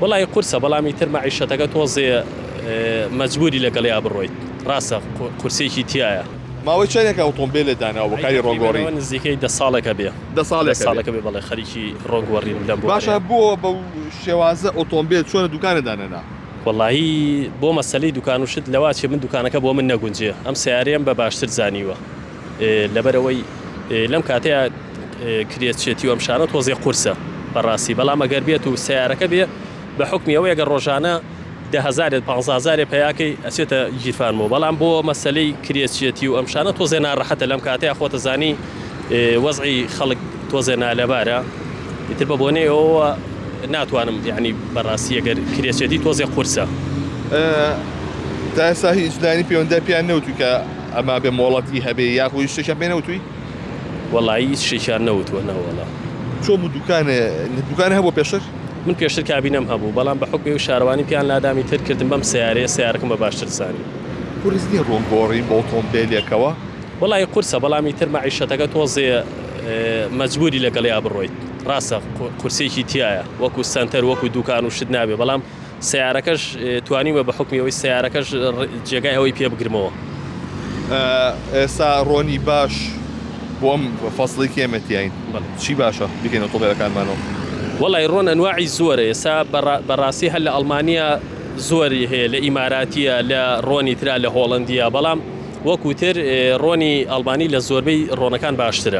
وەڵایی قورسە بەڵام ئیتر مەعیشەتەکە تۆزێ مەجبوری لەگەڵیا بڕۆیت ڕاستە قورسێکی تیایە. ماوەی چەندێکە ئۆتۆمبێلت داناوە بۆ کاری ڕۆنگۆڕی؟ نزیکەی دە ساڵێکە بێ. دە ساڵێکە بێ. ساڵێکە بێ بەڵێ خەریکی ڕۆنگۆڕیم لەم بوارەیا. باشە بۆ بەو شێوازە ئۆتۆمبێل چۆنە دوکانت دانەنا؟ وەڵایی بۆ مەسەلەی دوکان و شت لەواچێ من دوکانەکە بۆ من نەگونجێ ئەم سەیارەیەم بە باشتر زانیوە لەبەرئەوەی لەم کاتەیا کرێچێتی و ئەم شانە تۆزێ قورسە بەڕاستی بەڵام ئەگەر بێت و سەیارەکە بێ بە حوکمی ئەوەی ئەگەر ڕۆژانە دە هەزارێ پانزە هەزارێ پەیاکەی ئەچێتە گیرفانمەوە بەڵام بۆ مەسەلەی کرێچێتی و ئەم شانە تۆزێ ناڕەحەتە لەم کاتەیا خۆتەزانی وەزعی خەڵک تۆزێ نالەبارە ئیتر بە بۆنەی ئەوەوە ناتوانم یعنی بەڕاستی ئەگەر کرێچێتی تۆزێ قورسە. تا ئێستا هیچ لایەنی پەیوەندیدار پێیان نەوتووی کە ئەمە بێ مۆڵەتی هەبێ یاخود هیچ شتێکیان پێ نەوتووی؟ وەڵایی هیچ شتێکیان نەوتووە نەوەڵا. چۆن بوو دوکانێ دوکانە هەبووە پێشتر؟ من پێشتر کابینەم هەبوو بەڵام بە حوکمی ئەوی شارەوانی پێیان لادام ئیتر کردم بەم سەیارەیە سەیارەکەم بە باشتر زانی. قورس نیە ڕۆن گۆڕین بە ئۆتۆمبێلێکەوە؟ وەڵایی قورسە بەڵام ئیتر مەعیشەتەکە تۆزێ مەجبوری لەگەڵیا بڕۆیت ڕاستە قورسێکی تیایە وەکو سەنتەر وەکو دوکان و شت نابێ بەڵام سەیارەکەش توانیومە بە حوکمی ئەوەی سەیارەکەش جێگای ئەوەی پێ بگرمەوە. ئێستا ڕۆنی باش بۆ ئەم فەسڵەی کە ئێمە تیاین چی باشە بیکەینە ئۆتۆمبێلەکانمانەوە؟ وەڵای ڕۆن ئەنواعی زۆرە ئێستا بەڕاستی هەر لە ئەڵمانیا زۆری هەیە لە ئیماراتیە لە ڕۆنی ترا لە هۆڵندیە بەڵام وەکو تر ڕۆنی ئەڵمانی لە زۆربەی ڕۆنەکان باشترە.